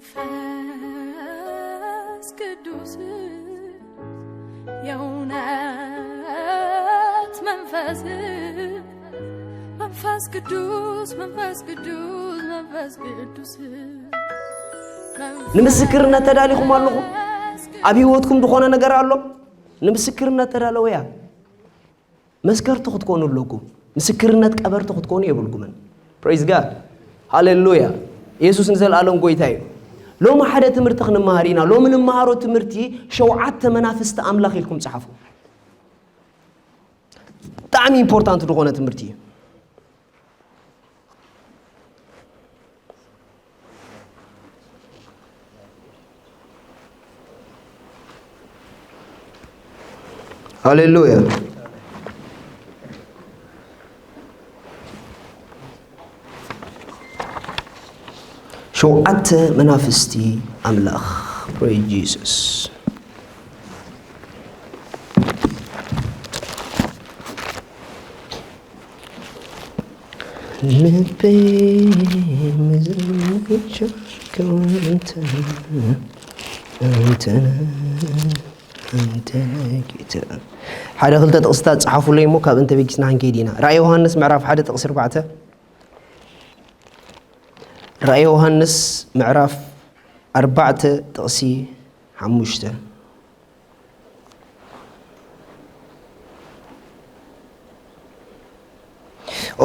መንፈስ ቅዱስ፣ የእውነት መንፈስ፣ መንፈስ ቅዱስ፣ መንፈስ ቅዱስ፣ መንፈስ ቅዱስ። ንምስክርነት ተዳሊኹም ኣለኹም? ኣብ ህይወትኩም ዝኾነ ነገር ኣሎ? ንምስክርነት ተዳለውያ። መስከርቲ ክትኮኑ ኣለኩም። ምስክርነት ቀበርቲ ክትኮኑ የብልኩምን። Praise God. ሃሌሉያ። ኢየሱስ ንዘለኣለም ጎይታ እዩ። ሎሚ ሓደ ትምህርቲ ክንመሃር ኢና። ሎሚ ንመሃሮ ትምህርቲ ሸውዓተ መናፍስቲ ኣምላኽ ኢልኩም ጸሓፉ። ብጣዕሚ ኢምፖርታንት ዝኾነ ትምህርቲ እዩ። ሃሌሉያ። ሸውዓተ መናፍስቲ ኣምላኽ። Praise Jesus. ልቤ መዘመቻ ክብርንተ ኣንተነ ኣንተነ ጌታ። ሓደ ክልተ ጥቕስታት ጸሓፉለይ እሞ ካብ እንተ ቤጊስና ክንከይድ ኢና። ራእይ ዮሃንስ ምዕራፍ ሓደ ጥቕሲ ኣርባዕተ። ራእይ ዮሃንስ ምዕራፍ ኣርባዕተ ጥቕሲ ሓሙሽተ።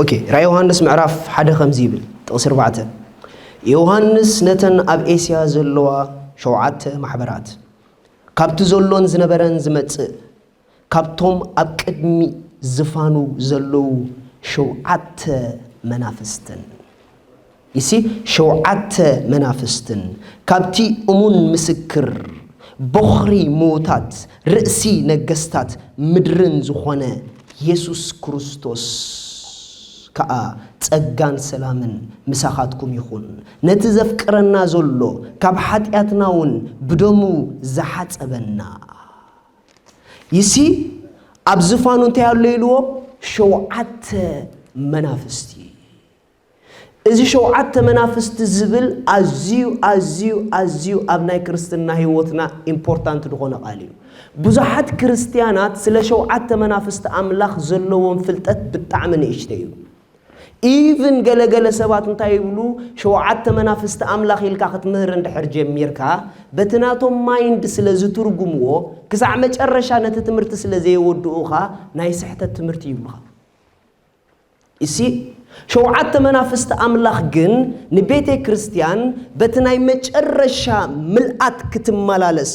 ኦኬ፣ ራእይ ዮሃንስ ምዕራፍ ሓደ ከምዚ ይብል፣ ጥቕሲ ኣርባዕተ። ዮሃንስ ነተን ኣብ ኤስያ ዘለዋ ሸውዓተ ማሕበራት፣ ካብቲ ዘሎን ዝነበረን ዝመጽእ፣ ካብቶም ኣብ ቅድሚ ዝፋኑ ዘለዉ ሸውዓተ መናፍስትን፣ ይሲ ሸውዓተ መናፍስትን፣ ካብቲ እሙን ምስክር፣ ቦኽሪ ምዉታት፣ ርእሲ ነገስታት ምድርን ዝኾነ የሱስ ክርስቶስ ከኣ ጸጋን ሰላምን ምሳኻትኩም ይኹን። ነቲ ዘፍቅረና ዘሎ፣ ካብ ሓጢኣትና እውን ብደሙ ዝሓጸበና። ይሲ ኣብ ዝፋኑ እንታይ ኣሎ ኢልዎ? ሸውዓተ መናፍስቲ። እዚ ሸውዓተ መናፍስቲ ዝብል ኣዝዩ፣ ኣዝዩ፣ ኣዝዩ ኣብ ናይ ክርስትና ህይወትና ኢምፖርታንት ዝኾነ ቃል እዩ። ብዙሓት ክርስትያናት ስለ ሸውዓተ መናፍስቲ ኣምላኽ ዘለዎም ፍልጠት ብጣዕሚ ንእሽተይ እዩ። ኢቭን ገለገለ ሰባት እንታይ ይብሉ? ሸውዓተ መናፍስቲ ኣምላኽ ኢልካ ክትምህር እንድሕር ጀሚርካ፣ በቲ ናቶም ማይንድ ስለ ዝትርጉምዎ፣ ክሳዕ መጨረሻ ነቲ ትምህርቲ ስለ ዘየወድኡኻ፣ ናይ ስሕተት ትምህርቲ ይብሉኻ። ይሲ ሸውዓተ መናፍስቲ ኣምላኽ ግን ንቤተ ክርስትያን በቲ ናይ መጨረሻ ምልኣት ክትመላለስ፣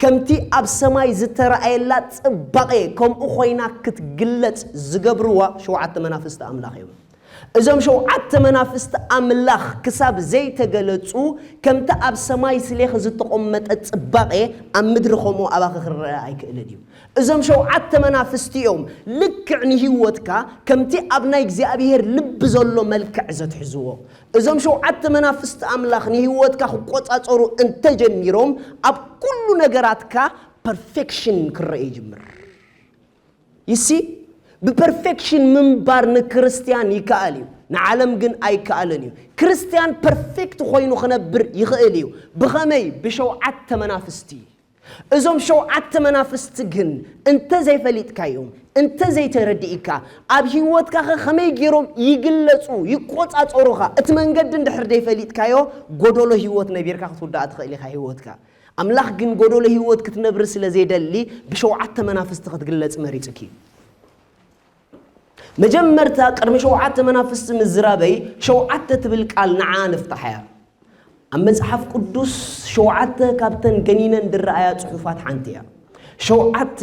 ከምቲ ኣብ ሰማይ ዝተረኣየላ ጽባቐ ከምኡ ኮይና ክትግለጽ ዝገብርዋ ሸውዓተ መናፍስቲ ኣምላኽ እዮም። እዞም ሸውዓተ መናፍስቲ ኣምላኽ ክሳብ ዘይተገለጹ፣ ከምቲ ኣብ ሰማይ ስሌኺ ዝተቖመጠ ጽባቐ ኣብ ምድሪ ከምኡ ኣባኺ ክረአ ኣይክእልን እዩ። እዞም ሸውዓተ መናፍስቲ እዮም ልክዕ ንህይወትካ ከምቲ ኣብ ናይ እግዚኣብሔር ልቢ ዘሎ መልክዕ ዘትሕዝዎ። እዞም ሸውዓተ መናፍስቲ ኣምላኽ ንህይወትካ ክቆጻጸሩ እንተጀሚሮም፣ ኣብ ኩሉ ነገራትካ ፐርፌክሽን ክረአ ይጅምር። ይሲ ብፐርፌክሽን ምንባር ንክርስትያን ይከኣል እዩ፣ ንዓለም ግን ኣይከኣልን እዩ። ክርስትያን ፐርፌክት ኮይኑ ክነብር ይኽእል እዩ። ብኸመይ? ብሸውዓተ መናፍስቲ። እዞም ሸውዓተ መናፍስቲ ግን እንተ ዘይፈሊጥካዮም፣ እንተ ዘይተረዲእካ፣ ኣብ ህይወትካ ኸ ከመይ ገይሮም ይግለጹ፣ ይቆጻጸሩኻ? እቲ መንገዲ እንድሕር ዘይፈሊጥካዮ፣ ጎደሎ ህይወት ነቢርካ ክትውዳእ ትኽእል ኢኻ ህይወትካ። ኣምላኽ ግን ጎደሎ ህይወት ክትነብሪ ስለ ዘይደሊ፣ ብሸውዓተ መናፍስቲ ክትግለጽ መሪጽኪ እዩ። መጀመርታ ቅድሚ ሸውዓተ መናፍስቲ ምዝራበይ፣ ሸውዓተ ትብል ቃል ንዓ ንፍታሓያ። ኣብ መጽሓፍ ቅዱስ ሸውዓተ ካብተን ገኒነን ዝረኣያ ጽሑፋት ሓንቲ እያ። ሸውዓተ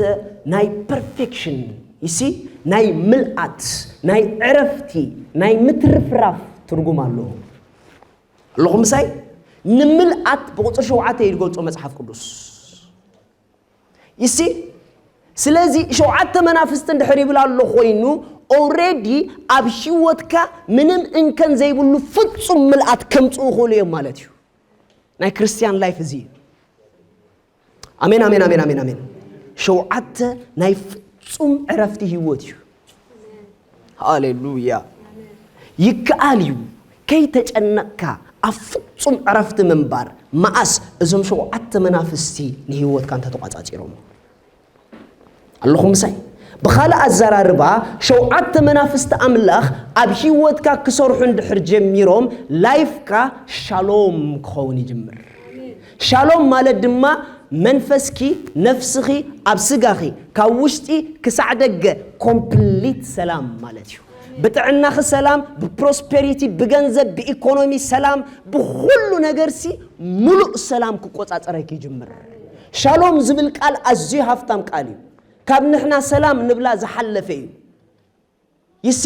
ናይ ፐርፌክሽን፣ ይሲ ናይ ምልኣት፣ ናይ ዕረፍቲ፣ ናይ ምትርፍራፍ ትርጉም ኣለዎ። ኣለኹም ምሳይ? ንምልኣት ብቁጽሪ ሸውዓተ እዩ ዝገልጾ መጽሓፍ ቅዱስ። ይሲ ስለዚ ሸውዓተ መናፍስቲ እንድሕር ይብል ኣሎ ኮይኑ፣ ኦልሬዲ ኣብ ህይወትካ ምንም እንከን ዘይብሉ ፍጹም ምልኣት ከምጽኡ ይኽእሉ እዮም ማለት እዩ። ናይ ክርስትያን ላይፍ እዚ እዩ። ኣሜን፣ ኣሜን፣ ኣሜን፣ ኣሜን፣ ኣሜን። ሸውዓተ ናይ ፍጹም ዕረፍቲ ህይወት እዩ። ሃሌሉያ። ይከኣል እዩ። ከይተጨነቕካ፣ ኣብ ፍጹም ዕረፍቲ ምንባር። መኣስ? እዞም ሸውዓተ መናፍስቲ ንህይወትካ እንተተቋጻጺሮም። ኣለኹም ምሳይ? ብኻልእ ኣዘራርባ፣ ሸውዓተ መናፍስቲ ኣምላኽ ኣብ ህይወትካ ክሰርሑ እንድሕር ጀሚሮም፣ ላይፍካ ሻሎም ክኸውን ይጅምር። ሻሎም ማለት ድማ መንፈስኪ፣ ነፍስኺ፣ ኣብ ስጋኺ፣ ካብ ውሽጢ ክሳዕ ደገ ኮምፕሊት ሰላም ማለት እዩ። ብጥዕናኺ ሰላም፣ ብፕሮስፔሪቲ፣ ብገንዘብ፣ ብኢኮኖሚ ሰላም፣ ብኹሉ ነገርሲ ሙሉእ ሰላም ክቆጻጸረኪ ይጅምር። ሻሎም ዝብል ቃል ኣዝዩ ሃፍታም ቃል እዩ። ካብ ንሕና ሰላም ንብላ ዝሓለፈ እዩ። ይሲ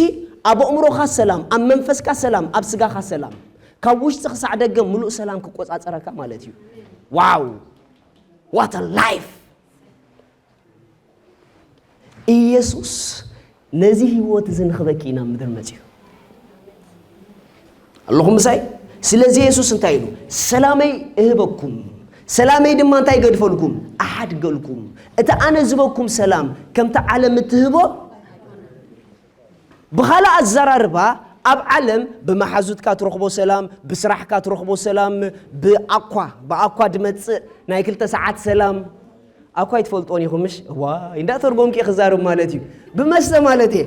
ኣብ ኣእምሮኻ ሰላም፣ ኣብ መንፈስካ ሰላም፣ ኣብ ስጋኻ ሰላም፣ ካብ ውሽጢ ክሳዕ ደገ ሙሉእ ሰላም ክቆጻጸረካ ማለት እዩ። ዋው! What a life! ኢየሱስ ነዚ ህይወት እዚ ንኽበኪ ኢና ምድር መጺኡ። ኣለኹም ምሳይ? ስለዚ የሱስ እንታይ ኢሉ? "ሰላመይ እህበኩም፣ ሰላመይ ድማ እንታይ ገድፈልኩም? ኣሓድገልኩም። እቲ ኣነ ዝበኩም ሰላም ከምቲ ዓለም እትህቦ" ብኻልእ ኣዘራርባ፣ ኣብ ዓለም ብመሓዙትካ ትረኽቦ ሰላም፣ ብስራሕካ ትረኽቦ ሰላም፣ ብኣኳ፣ ብኣኳ ድመጽእ ናይ ክልተ ሰዓት ሰላም፣ ኣኳ ኣይትፈልጦን ኢኹም፣ ምሽ? እዋይ፣ እንዳተርጎምኪ ክዛረብ ማለት እዩ። ብመስተ ማለት እየ።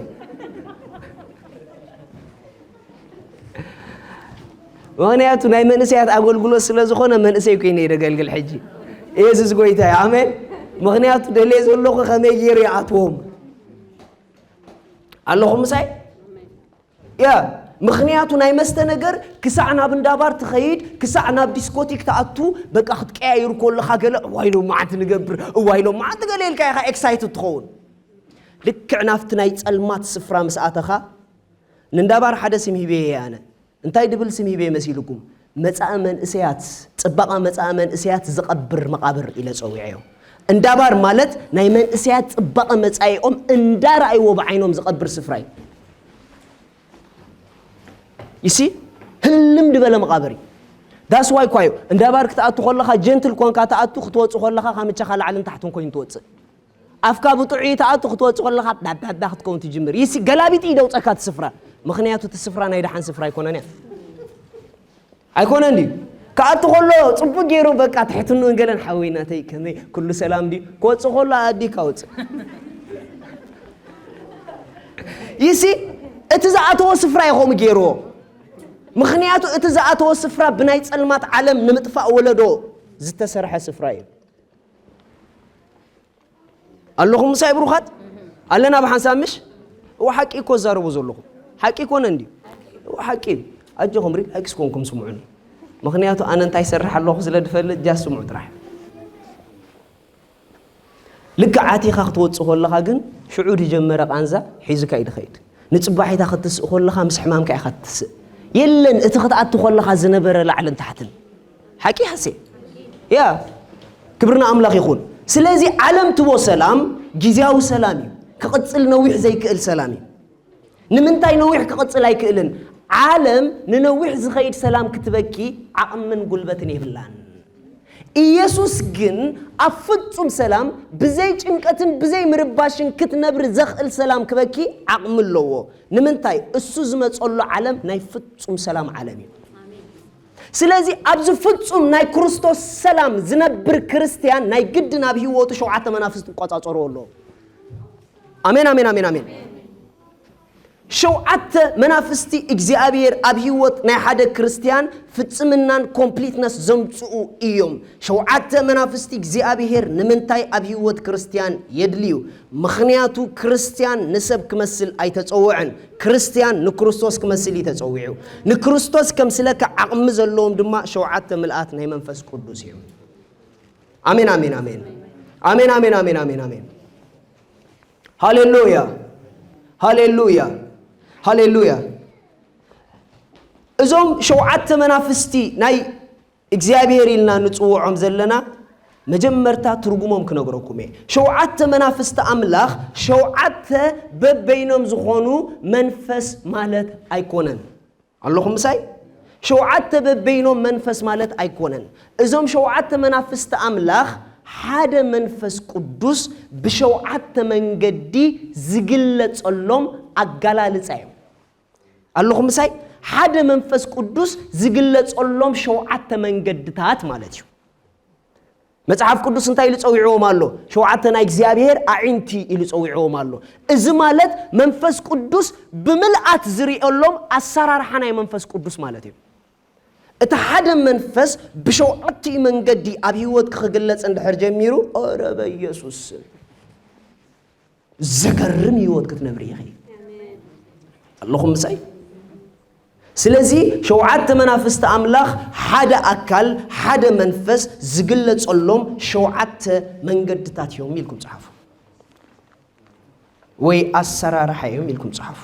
ምኽንያቱ ናይ መንእሰያት ኣገልግሎት ስለ ዝኾነ መንእሰይ ኮይነ እየ ደገልግል ሕጂ። የሱስ ጎይታ እዩ። ኣሜን። ምኽንያቱ ደልየ ዘለኹ ከመይ ገይሩ ይኣትዎም። ኣለኹም ምሳይ? ያ፣ ምኽንያቱ ናይ መስተ ነገር ክሳዕ ናብ እንዳባር ትኸይድ፣ ክሳዕ ናብ ዲስኮቲክ ትኣቱ፣ በቃ ክትቀያይር ከለኻ ገለ፣ "እዋይ ሎም መዓልቲ ንገብር፣ እዋይ ሎም መዓልቲ ገለ" ኢልካ ኢኻ ኤክሳይትድ ትኸውን። ልክዕ ናብቲ ናይ ጸልማት ስፍራ ምስ ኣተኻ፣ ንእንዳባር ሓደ ስም ሂበ እየ ኣነ። እንታይ ድብል ስም ሂበ መሲልኩም? መጻኢ መንእሰያት፣ ጽባቐ መጻኢ መንእሰያት ዝቐብር መቓብር ኢለ ጸዊዐዮ። እንዳባር ማለት ናይ መንእሰያት ጽባቐ መጻኢኦም እንዳረኣይዎ ብዓይኖም ዝቐብር ስፍራ እዩ። ይሲ ህልም ድበለ መቓብር እዩ። ዳስ ዋይ ኳዩ እንዳባር ክትኣቱ ከለኻ ጀንትል ኮንካ ትኣቱ፣ ክትወጽእ ከለኻ ካምቻኻ ላዕልን ታሕትን ኮይኑ ትወጽእ። ኣፍካ ብጥዑይ ትኣቱ፣ ክትወጽእ ከለኻ ዳዳዳ ክትከውን ትጅምር። ይሲ ገላቢጥ እዩ ደውጸካ እቲ ስፍራ። ምኽንያቱ እቲ ስፍራ ናይ ደሓን ስፍራ ኣይኮነን እያ። ኣይኮነን ድዩ? ክኣቱ ከሎ ጽቡቅ ገይሩ በቃ ትሕትንኡን ገለን ሓወይ ናተይ ከመይ ኩሉ ሰላም ድዩ? ክወጽእ ከሎ ኣዲካ ወጽእ። ይሲ እቲ ዝኣተዎ ስፍራ እዩ ከምኡ ገይርዎ። ምኽንያቱ እቲ ዝኣተዎ ስፍራ ብናይ ጸልማት ዓለም ንምጥፋእ ወለዶ ዝተሰርሐ ስፍራ እዩ። ኣለኹም ምሳይ ብሩኻት? ኣለና ብሓንሳብ ምሽ? እወ ሓቂ እኮ እዛረቦ ዘለኹ። ሓቂ ኮነ እንድዩ? እወ ሓቂ እዩ። ኣጆኹም ሪላክስ ኮንኩም ስምዑኒ። ምኽንያቱ ኣነ እንታይ ይሰርሕ ኣለኹ ስለ ድፈልጥ ጃስ ስምዑ ጥራሕ። ልክዕ ኣቲኻ ክትወጽእ ከለኻ ግን ሽዑ ድጀመረ ቃንዛ ሒዙካ እዩ ድኸይድ። ንጽባሒታ ክትስእ ከለኻ ምስ ሕማምካ ኢኻ ትስእ። የለን እቲ ክትኣቱ ከለኻ ዝነበረ ላዕልን ታሕትን። ሓቂ ሓሴ? ያ። ክብሪ ንኣምላኽ ይኹን። ስለዚ ዓለም ትቦ ሰላም ግዝያዊ ሰላም እዩ። ክቕጽል ነዊሕ ዘይክእል ሰላም እዩ። ንምንታይ ነዊሕ ክቕጽል ኣይክእልን? ዓለም ንነዊሕ ዝኸይድ ሰላም ክትበኪ ዓቕምን ጉልበትን የብላን። ኢየሱስ ግን ኣብ ፍጹም ሰላም ብዘይ ጭንቀትን ብዘይ ምርባሽን ክትነብሪ ዘኽእል ሰላም ክበኪ ዓቕሚ ኣለዎ። ንምንታይ? እሱ ዝመጸሉ ዓለም ናይ ፍጹም ሰላም ዓለም እዩ። ስለዚ ኣብዚ ፍጹም ናይ ክርስቶስ ሰላም ዝነብር ክርስትያን ናይ ግዲ ናብ ህይወቱ ሸውዓተ መናፍስቲ ክቆጻጸርዎ ኣለዎ። ኣሜን፣ ኣሜን፣ ኣሜን፣ ኣሜን። ሸውዓተ መናፍስቲ እግዚኣብሔር ኣብ ህይወት ናይ ሓደ ክርስትያን ፍጽምናን ኮምፕሊትነስ ዘምጽኡ እዮም። ሸውዓተ መናፍስቲ እግዚኣብሔር ንምንታይ ኣብ ህይወት ክርስትያን የድልዩ? ምኽንያቱ ክርስትያን ንሰብ ክመስል ኣይተጸውዐን። ክርስትያን ንክርስቶስ ክመስል እዩ ተጸዊዑ። ንክርስቶስ ከምስለካ ዓቕሚ ዘለዎም ድማ ሸውዓተ ምልኣት ናይ መንፈስ ቅዱስ እዮም። ኣሜን፣ ኣሜን፣ ኣሜን። ኣሜን፣ ኣሜን፣ ኣሜን፣ ኣሜን፣ ኣሜን። ሃሌሉያ፣ ሃሌሉያ፣ ሃሌሉያ። እዞም ሸውዓተ መናፍስቲ ናይ እግዚኣብሔር ኢልና ንጽውዖም ዘለና መጀመርታ ትርጉሞም ክነግረኩም እየ። ሸውዓተ መናፍስቲ ኣምላኽ ሸውዓተ በበይኖም ዝኾኑ መንፈስ ማለት ኣይኮነን። ኣለኹም ምሳይ? ሸውዓተ በበይኖም መንፈስ ማለት ኣይኮነን። እዞም ሸውዓተ መናፍስቲ ኣምላኽ ሓደ መንፈስ ቅዱስ ብሸውዓተ መንገዲ ዝግለጸሎም ኣገላልጻ እዮም። ኣለኹም ምሳይ? ሓደ መንፈስ ቅዱስ ዝግለጸሎም ሸውዓተ መንገድታት ማለት እዩ። መጽሓፍ ቅዱስ እንታይ ኢሉ ጸዊዕዎም ኣሎ? ሸውዓተ ናይ እግዚኣብሔር ኣዒንቲ ኢሉ ጸዊዕዎም ኣሎ። እዚ ማለት መንፈስ ቅዱስ ብምልኣት ዝርእየሎም ኣሰራርሓ ናይ መንፈስ ቅዱስ ማለት እዩ። እቲ ሓደ መንፈስ ብሸውዓቲኡ መንገዲ ኣብ ህይወትኪ ክግለጽ እንድሕር ጀሚሩ፣ ኧረ በኢየሱስ ስም ዘገርም ህይወት ክትነብሪ ኢኺ። ኣለኹም ምሳይ? ስለዚ ሸውዓተ መናፍስቲ ኣምላኽ ሓደ ኣካል፣ ሓደ መንፈስ ዝግለጸሎም ሸውዓተ መንገድታት እዮም ኢልኩም ጸሓፉ። ወይ ኣሰራርሓ እዮም ኢልኩም ጸሓፉ።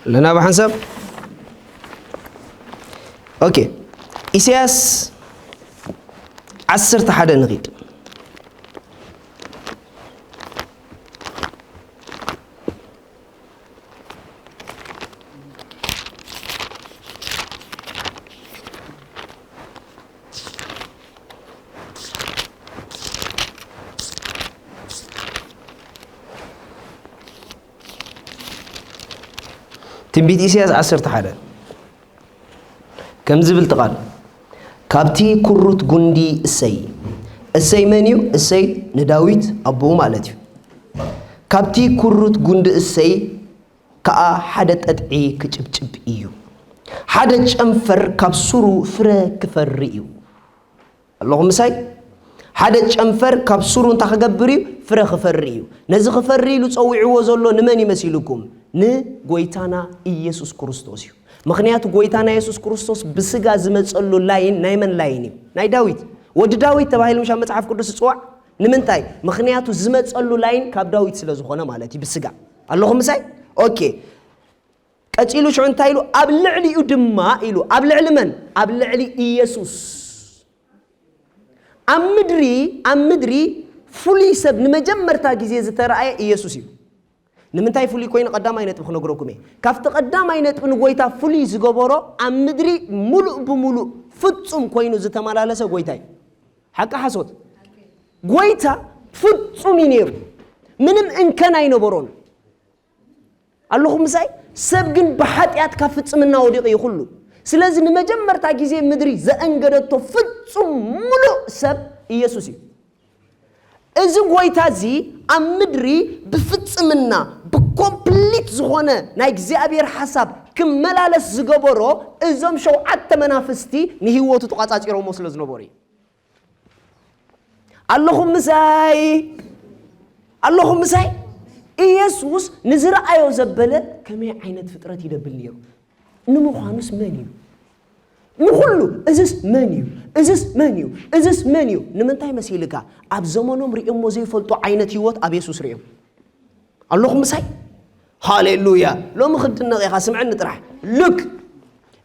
ኣለና ብሓንሳብ። ኦኬ፣ ኢሳያስ ዓሰርተ ሓደ ንኺድ። ትንቢት ኢሳያስ ዓሰርተ ሓደ። ከም ዝብል እቲ ቃል፣ ካብቲ ኩሩት ጉንዲ እሰይ። እሰይ መን እዩ? እሰይ ንዳዊት ኣቦኡ ማለት እዩ። ካብቲ ኩሩት ጉንዲ እሰይ ከኣ ሓደ ጠጥዒ ክጭብጭብ እዩ። ሓደ ጨንፈር ካብ ሱሩ ፍረ ክፈሪ እዩ። ኣለኹም ምሳይ? ሓደ ጨንፈር ካብ ሱሩ እንታይ ክገብር እዩ? ፍረ ክፈሪ እዩ። ነዚ ክፈሪ ኢሉ ጸዊዕዎ ዘሎ ንመን እዩ መሲልኩም? ንጎይታና ኢየሱስ ክርስቶስ እዩ። ምኽንያቱ ጎይታና የሱስ ክርስቶስ ብስጋ ዝመጸሉ ላይን ናይ መን ላይን እዩ? ናይ ዳዊት። ወዲ ዳዊት ተባሂሉ ምሽ ኣብ መጽሓፍ ቅዱስ ይጽዋዕ። ንምንታይ? ምኽንያቱ ዝመጸሉ ላይን ካብ ዳዊት ስለ ዝኾነ ማለት እዩ፣ ብስጋ። ኣለኹም ምሳይ? ኦኬ። ቀጺሉ ሽዑ እንታይ ኢሉ? ኣብ ልዕሊኡ ድማ ኢሉ። ኣብ ልዕሊ መን? ኣብ ልዕሊ ኢየሱስ። ኣብ ምድሪ፣ ኣብ ምድሪ ፍሉይ ሰብ ንመጀመርታ ግዜ ዝተረኣየ ኢየሱስ እዩ። ንምንታይ ፍሉይ ኮይኑ ቀዳማይ ነጥቢ ክነግረኩም እየ። ካብቲ ቀዳማይ ነጥቢ ንጎይታ ፍሉይ ዝገበሮ ኣብ ምድሪ ሙሉእ ብሙሉእ ፍጹም ኮይኑ ዝተመላለሰ ጎይታ እዩ። ሓቂ ሓሶት? ጎይታ ፍጹም እዩ ነይሩ። ምንም እንከን ኣይነበሮን። ኣለኹም ምሳይ? ሰብ ግን ብሓጢኣት ካብ ፍጽምና ወዲቑ እዩ ኩሉ። ስለዚ ንመጀመርታ ግዜ ምድሪ ዘእንገደቶ ፍጹም ሙሉእ ሰብ ኢየሱስ እዩ። እዚ ጎይታ እዚ ኣብ ምድሪ ብፍጽምና ብኮምፕሊት ዝኾነ ናይ እግዚኣብሔር ሓሳብ ክመላለስ ዝገበሮ እዞም ሸውዓተ መናፍስቲ ንህይወቱ ተቋጻጺሮሞ ስለ ዝነበሩ እዩ። ኣለኹም ምሳይ? ኣለኹም ምሳይ? ኢየሱስ ንዝረኣዮ ዘበለ ከመይ ዓይነት ፍጥረት ይደብል ነይሩ? ንምዃኑስ መን እዩ? ንኹሉ እዝስ መን እዩ? እዝስ መን እዩ? እዝስ መን እዩ? ንምንታይ መሲልካ? ኣብ ዘመኖም ሪኦሞ ዘይፈልጡ ዓይነት ህይወት ኣብ የሱስ ሪኦም። ኣለኹም ምሳይ? ሃሌሉያ። ሎሚ ክድነቕ ኢኻ፣ ስምዕኒ ጥራሕ። ሉክ፣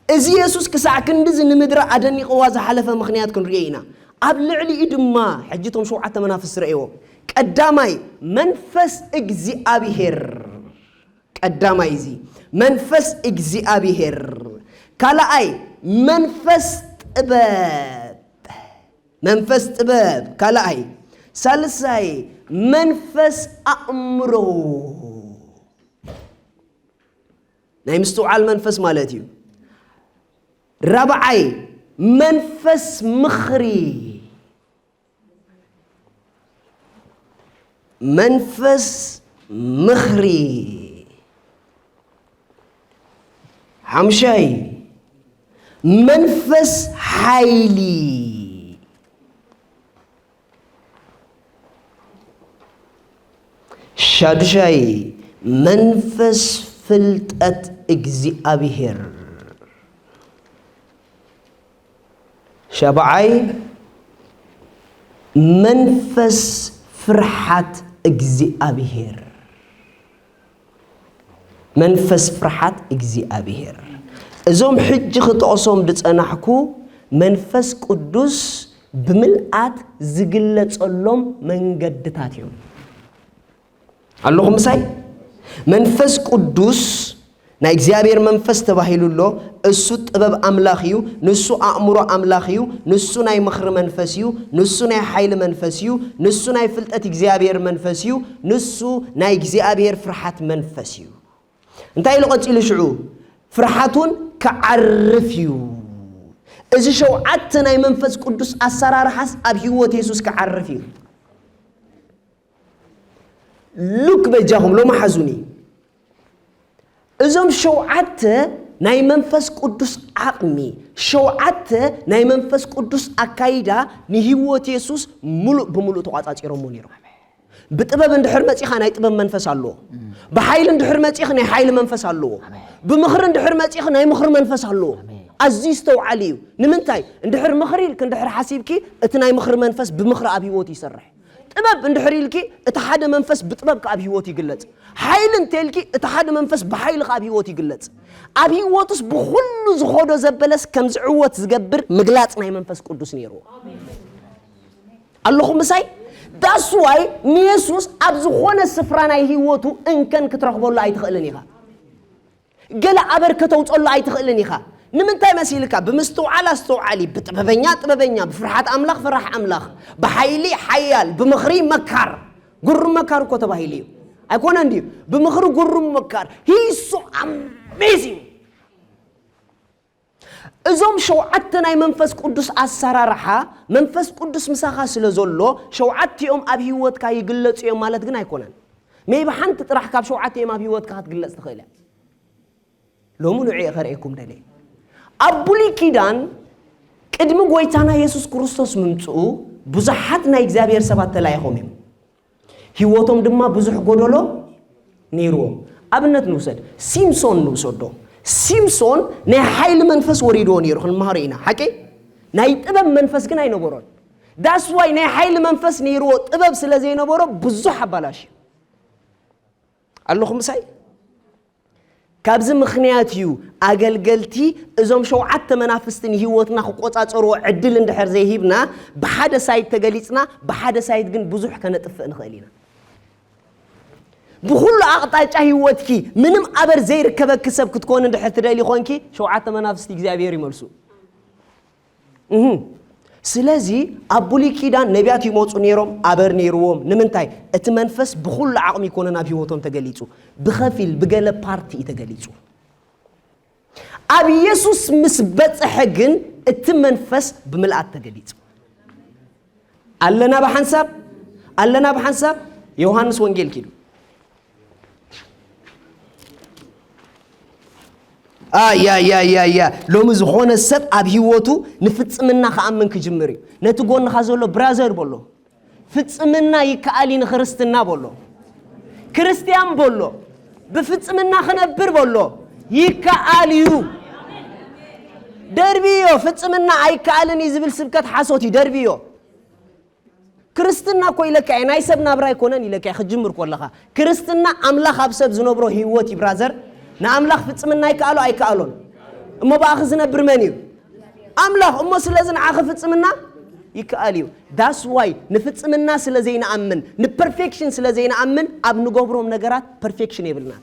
እዚ የሱስ ክሳዕ ክንድዚ ንምድሪ ኣደኒቕዋ ዝሓለፈ ምኽንያት ክንሪኦ ኢና። ኣብ ልዕሊኡ ድማ፣ ሕጂ እቶም ሸውዓተ መናፍስቲ ረእይዎ። ቀዳማይ፣ መንፈስ እግዚኣብሔር። ቀዳማይ እዚ መንፈስ እግዚኣብሔር፣ ካልኣይ መንፈስ ጥበብ፣ መንፈስ ጥበብ ካልኣይ፣ ሳልሳይ መንፈስ ኣእምሮ፣ ናይ ምስትውዓል መንፈስ ማለት እዩ። ራብዓይ መንፈስ ምኽሪ፣ መንፈስ ምኽሪ። ሓምሻይ መንፈስ ሓይሊ። ሻዱሻይ መንፈስ ፍልጠት እግዚኣብሔር። ሻብዓይ መንፈስ ፍርሓት እግዚኣብሔር። መንፈስ ፍርሓት እግዚኣብሔር። እዞም ሕጂ ክጠቕሶም ዝጸናሕኩ መንፈስ ቅዱስ ብምልኣት ዝግለጸሎም መንገድታት እዮም። ኣለኹም ምሳይ? መንፈስ ቅዱስ ናይ እግዚኣብሔር መንፈስ ተባሂሉ ኣሎ። እሱ ጥበብ ኣምላኽ እዩ። ንሱ ኣእምሮ ኣምላኽ እዩ። ንሱ ናይ ምኽሪ መንፈስ እዩ። ንሱ ናይ ሓይሊ መንፈስ እዩ። ንሱ ናይ ፍልጠት እግዚኣብሔር መንፈስ እዩ። ንሱ ናይ እግዚኣብሔር ፍርሓት መንፈስ እዩ። እንታይ ኢሉ ቀጺሉ ሽዑ? ፍርሓት እውን ክዓርፍ እዩ። እዚ ሸውዓተ ናይ መንፈስ ቅዱስ ኣሰራርሓስ ኣብ ህይወት የሱስ ክዓርፍ እዩ። ሉክ በጃኹም ሎሚ ሓዙኒ። እዞም ሸውዓተ ናይ መንፈስ ቅዱስ ዓቕሚ፣ ሸውዓተ ናይ መንፈስ ቅዱስ ኣካይዳ ንህይወት የሱስ ሙሉእ ብምሉእ ተቋጻጺሮሞ ነይሮም። ብጥበብ እንድሕር መጺኻ ናይ ጥበብ መንፈስ ኣለዎ። ብሓይሊ እንድሕር መጺኽ ናይ ሓይሊ መንፈስ ኣለዎ። ብምኽሪ እንድሕር መጺኽ ናይ ምኽሪ መንፈስ ኣለዎ። ኣዝዩ ዝተውዓሊ እዩ። ንምንታይ? እንድሕር ምኽሪ ኢልክ እንድሕር ሓሲብኪ እቲ ናይ ምኽሪ መንፈስ ብምኽሪ ኣብ ህይወት ይሰርሕ። ጥበብ እንድሕር ኢልኪ እቲ ሓደ መንፈስ ብጥበብ ከኣ ኣብ ህይወት ይግለጽ። ሓይሊ እንተ ኢልኪ እቲ ሓደ መንፈስ ብሓይሊ ከኣ ኣብ ህይወት ይግለጽ። ኣብ ህይወቱስ ብኹሉ ዝኾዶ ዘበለስ ከም ዝዕወት ዝገብር ምግላጽ ናይ መንፈስ ቅዱስ ነይርዎ። ኣለኹም ምሳይ? ዳስዋይ ንየሱስ ኣብ ዝኾነ ስፍራ ናይ ህይወቱ እንከን ክትረኽበሉ ኣይትኽእልን ኢኻ። ገለ ኣበር ከተውፀሉ ኣይትኽእልን ኢኻ። ንምንታይ መሲልካ? ብምስትውዓል ኣስተውዓሊ፣ ብጥበበኛ ጥበበኛ፣ ብፍርሓት ኣምላኽ ፈራሕ ኣምላኽ፣ ብሓይሊ ሓያል፣ ብምኽሪ መካር። ጉሩም መካር እኮ ተባሂሉ እዩ። ኣይኮነን ድዩ? ብምኽሪ ጉሩም መካር። He is so amazing። እዞም ሸውዓተ ናይ መንፈስ ቅዱስ ኣሰራርሓ፣ መንፈስ ቅዱስ ምሳኻ ስለ ዘሎ፣ ሸውዓቲኦም ኣብ ህይወትካ ይግለጹ እዮም ማለት ግን ኣይኮነን። ሜይቢ ሓንቲ ጥራሕ ካብ ሸውዓቲኦም ኣብ ህይወትካ ክትግለጽ ትኽእል እያ። ሎሚ ንዑ እየ ከርእየኩም ደልየ። ኣብ ብሉይ ኪዳን ቅድሚ ጎይታና የሱስ ክርስቶስ ምምጽኡ ብዙሓት ናይ እግዚኣብሔር ሰባት ተላኢኾም እዮም። ህይወቶም ድማ ብዙሕ ጎደሎ ነይርዎም። ኣብነት ንውሰድ፣ ሲምሶን ንውሰዶ። ሲምሶን ናይ ሓይሊ መንፈስ ወሪድዎ ነይሩ፣ ክንመሃሮ ኢና። ሓቂ? ናይ ጥበብ መንፈስ ግን ኣይነበሮን። ዳስዋይ ናይ ሓይሊ መንፈስ ነይርዎ፣ ጥበብ ስለ ዘይነበሮ ብዙሕ ኣባላሽ እዩ። ኣለኹም ምሳይ? ካብዚ ምኽንያት እዩ ኣገልገልቲ እዞም ሸውዓተ መናፍስቲ ንህይወትና ክቆጻጸርዎ ዕድል እንድሕር ዘይሂብና፣ ብሓደ ሳይድ ተገሊጽና፣ ብሓደ ሳይድ ግን ብዙሕ ከነጥፍእ ንኽእል ኢና። ብኹሉ ኣቕጣጫ ህይወትኪ ምንም ኣበር ዘይርከበኪ ሰብ ክትኮን እንድሕር ትደሊ ኾንኪ፣ ሸውዓተ መናፍስቲ እግዚኣብሔር ይመልሱ። እህ። ስለዚ ኣብ ብሉይ ኪዳን ነቢያት ይመፁ ነይሮም፣ ኣበር ነይርዎም። ንምንታይ? እቲ መንፈስ ብኹሉ ዓቕሚ ይኮነን ኣብ ህይወቶም ተገሊፁ። ብኸፊል፣ ብገለ ፓርቲ እዩ ተገሊፁ። ኣብ ኢየሱስ ምስ በፅሐ ግን እቲ መንፈስ ብምልኣት ተገሊፁ። ኣለና ብሓንሳብ፣ ኣለና ብሓንሳብ። ዮሃንስ ወንጌል ኪዱ። ኣያያያያ፣ ሎሚ ዝኾነ ሰብ ኣብ ህይወቱ ንፍጽምና ክኣምን ክጅምር እዩ። ነቲ ጎንኻ ዘሎ ብራዘር በሎ፣ ፍጽምና ይከኣል እዩ ንክርስትና በሎ፣ ክርስትያን በሎ፣ ብፍጽምና ክነብር በሎ፣ ይከኣል እዩ። ደርብዮ፣ ፍጽምና ኣይከኣልን እዩ ዝብል ስብከት ሓሶት እዩ። ደርብዮ። ክርስትና እኮ ኢለካ እየ፣ ናይ ሰብ ናብራ ኣይኮነን ኢለካ እየ፣ ክትጅምር ከለኻ። ክርስትና ኣምላኽ ኣብ ሰብ ዝነብሮ ህይወት እዩ ብራዘር። ንኣምላኽ ፍጽምና ይከኣሎ ኣይከኣሎን። እሞ ብኣኺ ዝነብር መን እዩ? ኣምላኽ። እሞ ስለዚ ንዓኺ ፍጽምና ይከኣል እዩ። That's why ንፍጽምና ስለ ዘይንኣምን፣ ንፐርፌክሽን ስለ ዘይንኣምን፣ ኣብ ንገብሮም ነገራት ፐርፌክሽን የብልናን።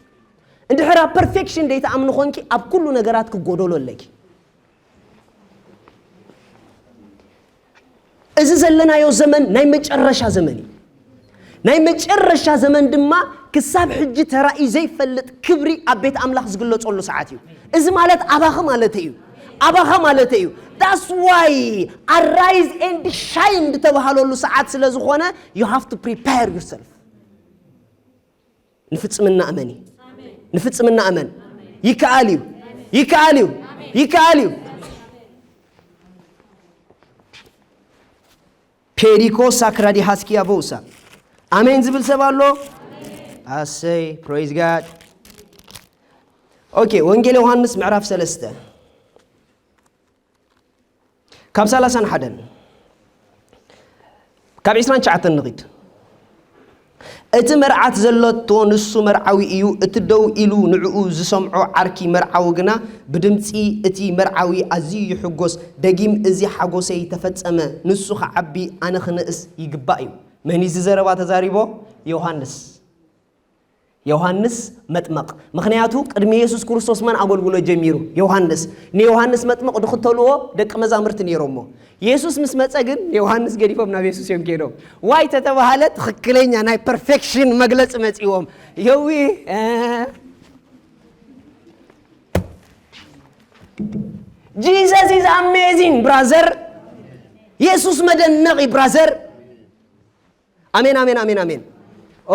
እንድሕር ኣብ ፐርፌክሽን ዘይትኣምኒ ኾንኪ፣ ኣብ ኩሉ ነገራት ክጎደሎ ኣለኪ። እዚ ዘለናዮ ዘመን ናይ መጨረሻ ዘመን እዩ። ናይ መጨረሻ ዘመን ድማ ክሳብ ሕጂ ተራእዩ ዘይፈልጥ ክብሪ ኣብ ቤት ኣምላኽ ዝግለጸሉ ሰዓት እዩ። እዚ ማለት ኣባኺ ማለት እዩ። ኣባኻ ማለት እዩ። That's why arise and shine ዝተባሃለሉ ሰዓት ስለ ዝኾነ you have to prepare yourself። ንፍጽምና እመኒ። ንፍጽምና እመን። ይከኣል እዩ። ይከኣል እዩ። ይከኣል እዩ። ፔሪኮ ሳክራዲ ሃስኪያ ቦሳ። ኣሜን ዝብል ሰብ ኣሎ? ኣሰይ፣ praise God። ኦኬ፣ ወንጌል ዮሃንስ ምዕራፍ ሰለስተ ካብ ሰላሳን ሓደን፣ ካብ ዒስራን ትሽዓተን ንኺድ። እቲ መርዓት ዘለቶ ንሱ መርዓዊ እዩ፣ እቲ ደው ኢሉ ንዕኡ ዝሰምዖ ዓርኪ መርዓዊ ግና ብድምጺ እቲ መርዓዊ ኣዝዩ ይሕጎስ፣ ደጊም እዚ ሓጎሰይ ተፈጸመ፣ ንሱ ክዓቢ ኣነ ክንእስ ይግባእ እዩ። መን እዩ እዚ ዘረባ ተዛሪቦ? ዮሃንስ። ዮሃንስ መጥመቕ። ምኽንያቱ ቅድሚ የሱስ ክርስቶስ መን ኣገልግሎ ጀሚሩ? ዮሃንስ። ንዮሃንስ መጥመቕ ዝኽተልዎ ደቂ መዛምርቲ ነይሮሞ። የሱስ ምስ መጸ ግን ዮሃንስ ገዲፎም ናብ የሱስ እዮም ከይዶም። ዋይ ተተባሃለ ትኽክለኛ ናይ ፐርፌክሽን መግለጺ መጺዎም። የዊ Jesus is amazing brother። የሱስ መደነቒ brother። ኣሜን ኣሜን ኣሜን ኣሜን።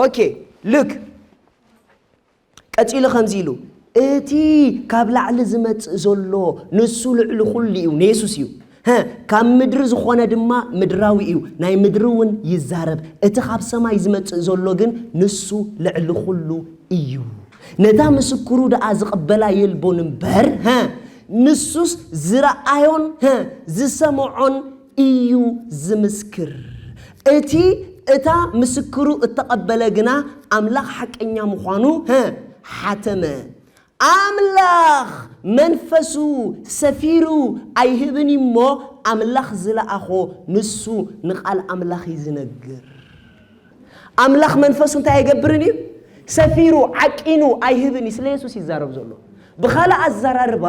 ኦኬ። ሉክ ቀጺሉ ከምዚ ኢሉ፣ እቲ ካብ ላዕሊ ዝመጽእ ዘሎ ንሱ ልዕሊ ኩሉ እዩ፣ ንየሱስ እዩ። ሀ፣ ካብ ምድሪ ዝኾነ ድማ ምድራዊ እዩ፣ ናይ ምድሪ እውን ይዛረብ። እቲ ካብ ሰማይ ዝመጽእ ዘሎ ግን ንሱ ልዕሊ ኩሉ እዩ። ነታ ምስክሩ ደኣ ዝቕበላ የልቦን እምበር፣ ሀ፣ ንሱስ ዝረኣዮን፣ ሀ፣ ዝሰምዖን እዩ ዝምስክር። እቲ እታ ምስክሩ እተቐበለ ግና ኣምላኽ ሓቀኛ ምዃኑ፣ ሀ፣ ሓተመ። ኣምላኽ መንፈሱ ሰፊሩ ኣይህብን እዩ እሞ፣ ኣምላኽ ዝለኣኾ ንሱ ንቓል ኣምላኽ እዩ ዝነግር። ኣምላኽ መንፈሱ እንታይ ኣይገብርን እዩ? ሰፊሩ፣ ዓቂኑ ኣይህብን እዩ። ስለ የሱስ ይዛረብ ዘሎ። ብኻልእ ኣዘራርባ፣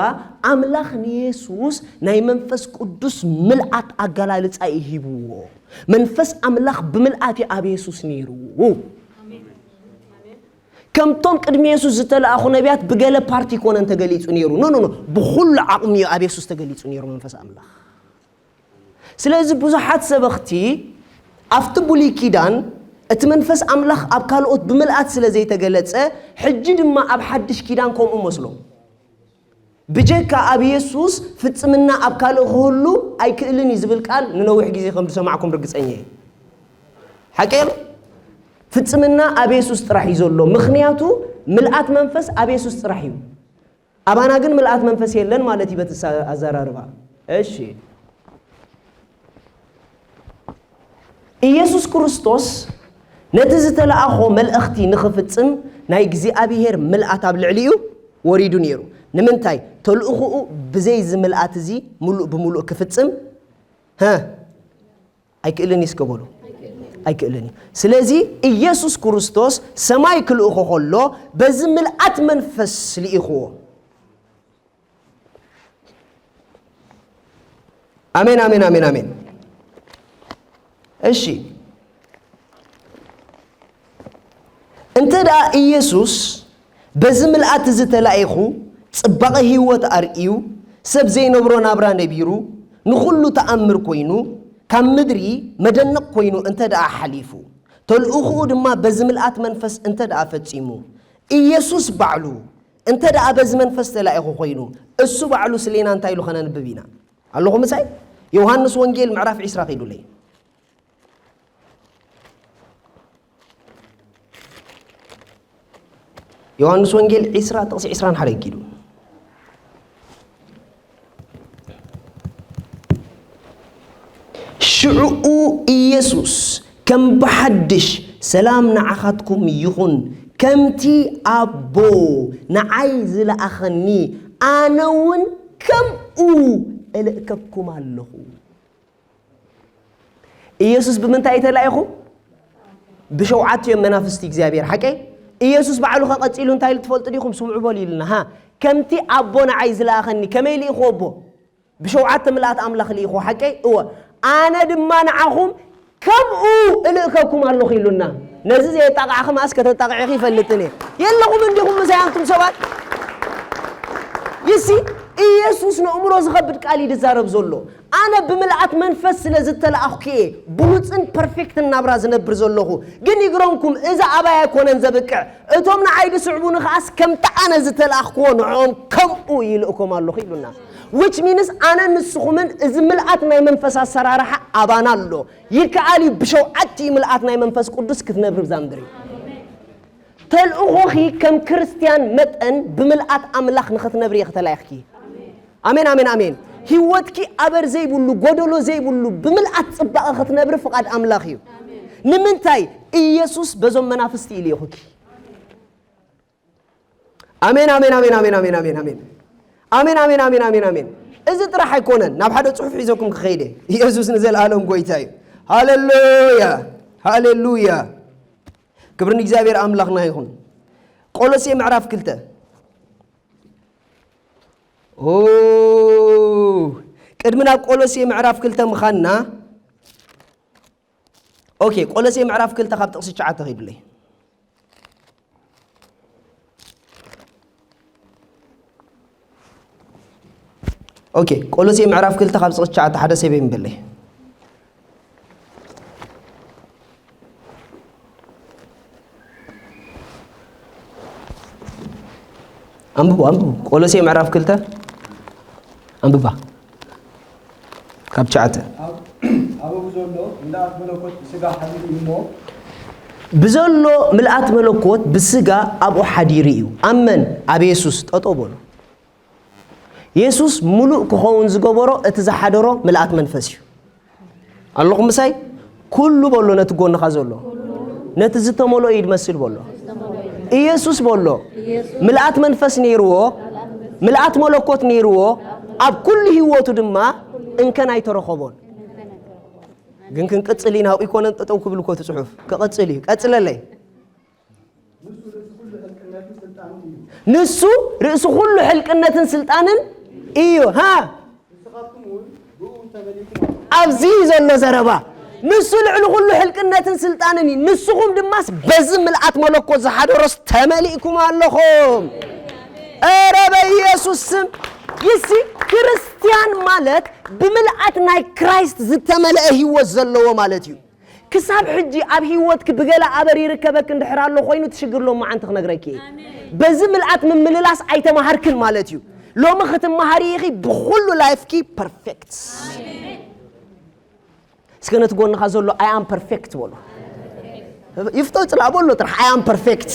ኣምላኽ ንየሱስ ናይ መንፈስ ቅዱስ ምልኣት ኣገላልጻ እዩ ሂብዎ። መንፈስ ኣምላኽ ብምልኣት እዩ ኣብ የሱስ ነይሩ። ከምቶም ቅድሚ የሱስ ዝተለኣኹ ነቢያት ብገለ ፓርቲ ኮነን ተገሊጹ ነይሩ። ኖ፣ ኖ፣ ኖ። ብኹሉ ዓቕሚ እዩ ኣብ የሱስ ተገሊጹ ነይሩ መንፈስ ኣምላኽ። ስለዚ ብዙሓት ሰበኽቲ ኣብቲ ብሉይ ኪዳን እቲ መንፈስ ኣምላኽ ኣብ ካልኦት ብምልኣት ስለ ዘይተገለጸ፣ ሕጂ ድማ ኣብ ሓድሽ ኪዳን ከምኡ መስሎም። ብጀካ ኣብ የሱስ ፍጽምና ኣብ ካልእ ክህሉ ኣይክእልን እዩ ዝብል ቃል ንነዊሕ ግዜ ከም ዝሰማዕኩም ርግጸኛ እየ። ሓቂ እዩ። ፍጽምና ኣብ የሱስ ጥራሕ እዩ ዘሎ። ምኽንያቱ ምልኣት መንፈስ ኣብ የሱስ ጥራሕ እዩ። ኣባና ግን ምልኣት መንፈስ የለን ማለት እዩ በቲ ኣዘራርባ። እሺ። ኢየሱስ ክርስቶስ ነቲ ዝተለኣኾ መልእኽቲ ንኽፍጽም ናይ እግዚኣብሔር ምልኣት ኣብ ልዕሊኡ ወሪዱ ነይሩ። ንምንታይ? ተልእኾኡ ብዘይ እዚ ምልኣት እዚ ምሉእ ብምሉእ ክፍጽም፣ ሀ፣ ኣይክእልን እዩ እስከ በሉ። ኣይክእልን እዩ። ስለዚ ኢየሱስ ክርስቶስ ሰማይ ክልእኾ ከሎ በዚ ምልኣት መንፈስ ልኢኽዎ። ኣሜን፣ ኣሜን፣ ኣሜን፣ ኣሜን። እሺ፣ እንተ ደኣ ኢየሱስ በዚ ምልኣት እዚ ተላኢኹ፣ ጽባቐ ህይወት ኣርእዩ፣ ሰብ ዘይነብሮ ናብራ ነቢሩ፣ ንኹሉ ተኣምር ኮይኑ፣ ካብ ምድሪ መደነቕ ኮይኑ እንተ ደኣ ሓሊፉ፣ ተልእኾኡ ድማ በዚ ምልኣት መንፈስ እንተ ደኣ ፈጺሙ፣ ኢየሱስ ባዕሉ እንተ ደኣ በዚ መንፈስ ተላኢኹ ኮይኑ፣ እሱ ባዕሉ ስሌና እንታይ ኢሉ ከነንብብ ኢና? ኣለኹም ምሳይ? ዮሃንስ ወንጌል ምዕራፍ ዒስራ ኺዱለይ። ዮሃንስ ወንጌል ዒስራ ጥቕሲ ዒስራን ሓደ ኪዱ። ሽዕኡ ኢየሱስ ከም ብሓድሽ፣ "ሰላም ንዓኻትኩም ይኹን፣ ከምቲ ኣቦ ንዓይ ዝለኣኸኒ፣ ኣነ እውን ከምኡ እልእከኩም ኣለኹ።" ኢየሱስ ብምንታይ እዩ ተላኢኹ? ብሸውዓቲኦም መናፍስቲ እግዚኣብሔር፣ ሓቀይ? ኢየሱስ ባዕሉ ከቐጺሉ እንታይ ኢሉ ትፈልጡ ዲኹም? ስምዑ በሉ ኢሉና። ሃ፣ "ከምቲ ኣቦ ንዓይ ዝለኣኸኒ፣ ከመይ ልኢኹ ኣቦ?" ብሸውዓተ ምልኣት ኣምላኽ ልኢኹ፣ ሓቀይ? እወ። "ኣነ ድማ ንዓኹም ከምኡ እልእከኩም ኣለኹ" ኢሉና። ነዚ ዘየጣቕዓኺ መኣስ ከተጣቕዒኺ ይፈልጥን እየ። የለኹም እንዲኹም ምሳይ ኣንቱም ሰባት? ይሲ፣ ኢየሱስ ነእምሮ ዝኸብድ ቃል እዩ ዝዛረብ ዘሎ። ኣነ ብምልኣት መንፈስ ስለ ዝተለኣኹ እየ ብሉጽን ፐርፌክትን ናብራ ዝነብር ዘለኹ። ግን ይግረምኩም፣ እዚ ኣባይ ኣይኮነን ዘብቅዕ። እቶም ንዓይ ዝስዕቡኒ ከኣስ ከምቲ ኣነ ዝተለኣኽክዎ ንዕኦም ከምኡ ይልእኮም ኣለኹ ኢሉና። Which means ኣነ ንስኹምን እዚ ምልኣት ናይ መንፈስ ኣሰራርሓ ኣባና ኣሎ። ይከኣል እዩ ብሸውዓቲኡ ምልኣት ናይ መንፈስ ቅዱስ ክትነብር እዛ ምድሪ። ተልእኾኺ ከም ክርስትያን መጠን ብምልኣት ኣምላኽ ንኽትነብሪ እየ ክተላይኽኪ። ኣሜን፣ ኣሜን፣ ኣሜን። ህይወትኪ ኣበር ዘይብሉ፣ ጎደሎ ዘይብሉ፣ ብምልኣት ጽባቐ ክትነብሪ ፍቓድ ኣምላኽ እዩ። ንምንታይ? ኢየሱስ በዞም መናፍስቲ ኢሉ ይኹኪ። ኣሜን፣ ኣሜን፣ ኣሜን፣ ኣሜን፣ ኣሜን፣ ኣሜን፣ ኣሜን። ኣሜን፣ ኣሜን፣ ኣሜን፣ ኣሜን፣ ኣሜን። እዚ ጥራሕ ኣይኮነን፣ ናብ ሓደ ጽሑፍ ሒዘኩም ክኸይደ። ኢየሱስ ንዘለኣለም ጎይታ እዩ። ሃሌሉያ፣ ሃሌሉያ። ክብሪ ንእግዚኣብሔር ኣምላኽና ይኹን። ቆሎሴ ምዕራፍ ክልተ። ኦ፣ ቅድሚ ናብ ቆሎሴ ምዕራፍ ክልተ ምዃንና፣ ኦኬ፣ ቆሎሴ ምዕራፍ ክልተ ካብ ጥቕሲ ትሽዓተ ኺዱለይ። ኦኬ፣ ቆሎሴ ምዕራፍ ክልተ ካብ ጥቕሲ ትሽዓተ ሓደ ሰብ ይንበለይ። ኣንብቡ፣ ኣንብቡ። ቆሎሴ ምዕራፍ ክልተ ኣንብባ። ካብ ትሽዓተ። ኣብ-፣ ኣብኡ ብዘሎ ምልኣት መለኮት ብስጋ ሓዲሩ እዩ እሞ። ብዘሎ ምልኣት መለኮት ብስጋ ኣብኡ ሓዲሩ እዩ። ኣብ መን? ኣብ የሱስ። ጠጠው በሉ። የሱስ ምሉእ ክኸውን ዝገበሮ እቲ ዝሓደሮ ምልኣት መንፈስ እዩ። ኣለኹም ምሳይ? ኩሉ በሎ ነቲ ጎንኻ ዘሎ። ነቲ ዝተመልኦ እዩ ድመስል በሎ። ኢየሱስ በሎ። ምልኣት መንፈስ ነይርዎ፣ ምልኣት መለኮት ነይርዎ፣ ኣብ ኩሉ ህይወቱ ድማ እንከን ኣይተረኸቦን። ግን ክንቅጽል ኢና፣ ኣብኡ ይኮነን ጠጠው ክብል እኮ እቲ ጽሑፍ። ክቕጽል እዩ። ቀጽለለይ። ንሱ ርእሲ ኩሉ ሕልቅነትን ስልጣንን እዩ። ንሱ ርእሲ ኩሉ ሕልቅነትን ስልጣንን እዩ። ሃ? ንስኻትኩም እውን ብእኡ ተመሊእኩም ኣለኹም። ኣብዚ ዘሎ ዘረባ። ንሱ ልዕሊ ኩሉ ሕልቅነትን ስልጣንን እዩ። ንስኹም ድማስ በዚ ምልኣት መለኮት ዝሓደሮስ ተመሊእኩም ኣለኹም። ኧረ በኢየሱስ ስም። ይሲ ክርስቲያን ማለት ብምልኣት ናይ ክራይስት ዝተመልአ ህይወት ዘለዎ ማለት እዩ። ክሳብ ሕጂ ኣብ ህይወትኪ ብገለ ኣበር ይርከበክ እንድሕር ኣሎ ኮይኑ ትሽግር ሎማዓንቲ ክነግረኪ እየ። ኣሜን። በዚ ምልኣት ምምልላስ ኣይተማሃርክን ማለት እዩ። ሎሚ ክትመሃሪ ኢኺ ብኹሉ ላይፍኪ ፐርፌክት። ኣሜን። እስከ ነቲ ጎንኻ ዘሎ I am perfect በሎ። ይፍቶ ጽላእ በሎ ጥራሕ I am perfect።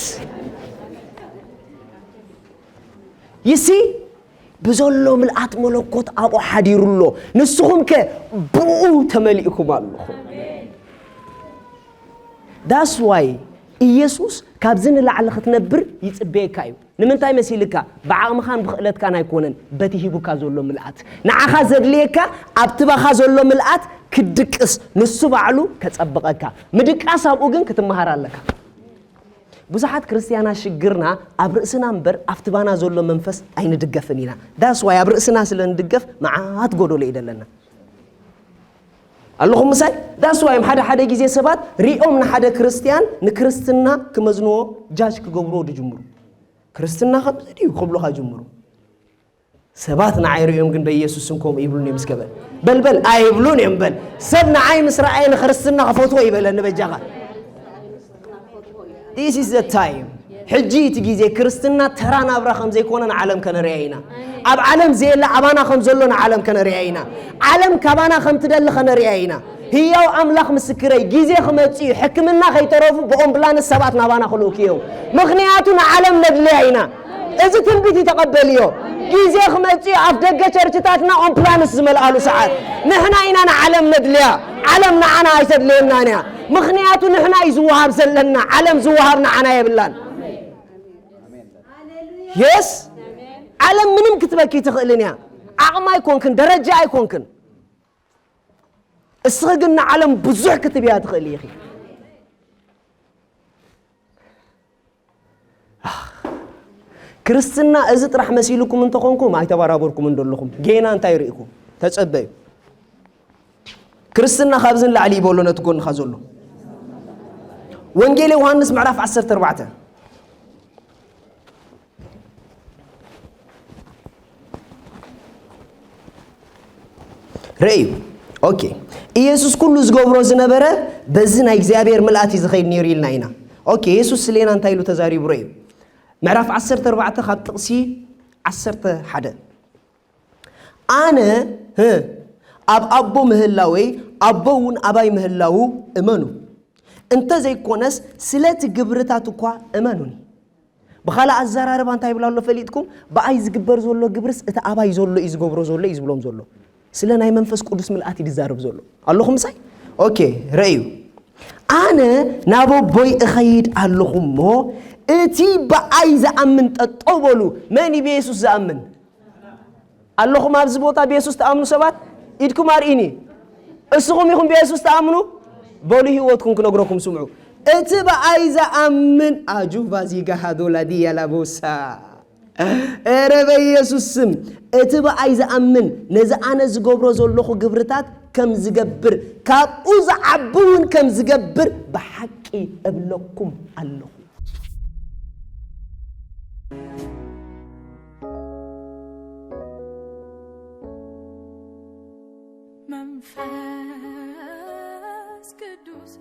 ይሲ ብዘሎ ምልኣት መለኮት ኣብኡ ሓዲሩ ኣሎ። ንስኹም ከ ብኡ ተመሊእኩም ኣለኹም። That's why ኢየሱስ ካብዚ ንላዕሊ ክትነብር ይጽበየካ እዩ። ንምንታይ መሲልካ? ብዓቕምኻን ብኽእለትካን ኣይኮነን፣ በቲ ሂቡካ ዘሎ ምልኣት። ንዓኻ ዘድልየካ ኣብቲ ባኻ ዘሎ ምልኣት ክትድቅስ፣ ንሱ ባዕሉ ከጸብቐካ። ምድቃስ ኣብኡ ግን ክትመሃር ኣለካ። ብዙሓት ክርስትያና ሽግርና ኣብ ርእስና እምበር ኣብቲ ባና ዘሎ መንፈስ ኣይንድገፍን ኢና። That's why ኣብ ርእስና ስለ ንድገፍ መዓት ጎደሎ እዩ ደለና። ኣለኹም ምሳይ? That's why ሓደ ሓደ ግዜ ሰባት ሪኦም ንሓደ ክርስትያን ንክርስትና ክመዝንዎ ጃጅ ክገብርዎ ድጅምሩ። ክርስትና ከምዚ ድዩ ክብሉኻ ጅምሩ። ሰባት ንዓይ ሪኦም ግን በኢየሱስ ስም ከምኡ ይብሉን እዮም እስከ በል። በል በል ኣይብሉን እዮም በል። ሰብ ንዓይ ምስ ረኣየ ንክርስትና ክፈትዎ ይበለኒ በጃኻ። This is the time. ሕጂ እቲ ግዜ ክርስትና ተራ ናብራ ከም ዘይኮነ ንዓለም ከነርያ ኢና። ኣብ ዓለም ዘየለ ኣባና ከም ዘሎ ንዓለም ከነርያ ኢና። ዓለም ካባና ከም ትደሊ ከነርያ ኢና። ህያው ኣምላኽ ምስክረይ፣ ግዜ ክመጽእ እዩ። ሕክምና ከይተረፉ ብኦምቡላንስ ሰባት ናባና ክልኡኩ እዮም። ምኽንያቱ ንዓለም ነድልያ ኢና። እዚ ትንቢት እዩ፣ ተቐበልዮ። ግዜ ክመጽእ እዩ፣ ኣፍ ደገ ቸርችታትና ኦምቡላንስ ዝመልኣሉ ሰዓት። ንሕና ኢና ንዓለም ነድልያ፣ ዓለም ንዓና ኣይተድልየናን እያ። ምኽንያቱ ንሕና እዩ ዝወሃብ ዘለና፣ ዓለም ዝወሃብ ንዓና የብላን። የስ፣ ዓለም ምንም ክትበኪ ትኽእልን እያ። ዓቕሚ ኣይኮንክን፣ ደረጃ ኣይኮንክን። እስኺ ግን ንዓለም ብዙሕ ክትብያ ትኽእሊ ኢኺ። ክርስትና እዚ ጥራሕ መሲልኩም እንተኾንኩም ኣይተበራበርኩም እንደለኹም። ጌና እንታይ ርኢኹም? ተጸበዩ። ክርስትና ካብዚ ንላዕሊ ይበሎ ነቲ ጎንኻ ዘሎ። ወንጌል ዮሃንስ ምዕራፍ ዓሰርተ ኣርባዕተ። ርእዩ። ኦኬ። ኢየሱስ ኩሉ ዝገብሮ ዝነበረ በዚ ናይ እግዚኣብሔር ምልኣት እዩ ዝኸይድ ነይሩ ኢልና ኢና። ኦኬ፣ ኢየሱስ ስሌና እንታይ ኢሉ ተዛሪቡ? ርእዩ። ምዕራፍ ዓሰርተ ኣርባዕተ ካብ ጥቕሲ ዓሰርተ ሓደ። ኣነ፣ ህ፣ ኣብ ኣቦ ምህላወይ፣ ኣቦ እውን ኣባይ ምህላዉ እመኑ። እንተ ዘይኮነስ ስለቲ ግብርታት እኳ እመኑኒ። ብኻልእ ኣዘራርባ እንታይ ይብል ኣሎ ፈሊጥኩም? ብኣይ ዝግበር ዘሎ ግብርስ እቲ ኣባይ ዘሎ እዩ ዝገብሮ ዘሎ እዩ ዝብሎም ዘሎ። ስለ ናይ መንፈስ ቅዱስ ምልኣት እዩ ዝዛረብ ዘሎ። ኣለኹም ምሳይ? ኦኬ፣ ረእዩ። ኣነ ናብ ኣቦይ እኸይድ ኣለኹ እሞ እቲ ብኣይ ዝኣምን ጠጠው በሉ። መን እዩ ብየሱስ ዝኣምን? ኣለኹም ኣብዚ ቦታ ብየሱስ ትኣምኑ ሰባት? ኢድኩም ኣርኢኒ። እስኹም ኢኹም ብየሱስ ትኣምኑ? በሉ ህይወትኩም ክነግረኩም ስምዑ። እቲ ብኣይ ዝኣምን ኣጁባ ዚጋሃዶ ላዲያ ላቦሳ። ኧረ በኢየሱስ ስም፣ እቲ ብኣይ ዝኣምን፣ ነዚ ኣነ ዝገብሮ ዘለኹ ግብርታት ከም ዝገብር፣ ካብኡ ዝዓቢ እውን ከም ዝገብር ብሓቂ እብለኩም ኣለኹ። መንፈስ ቅዱስ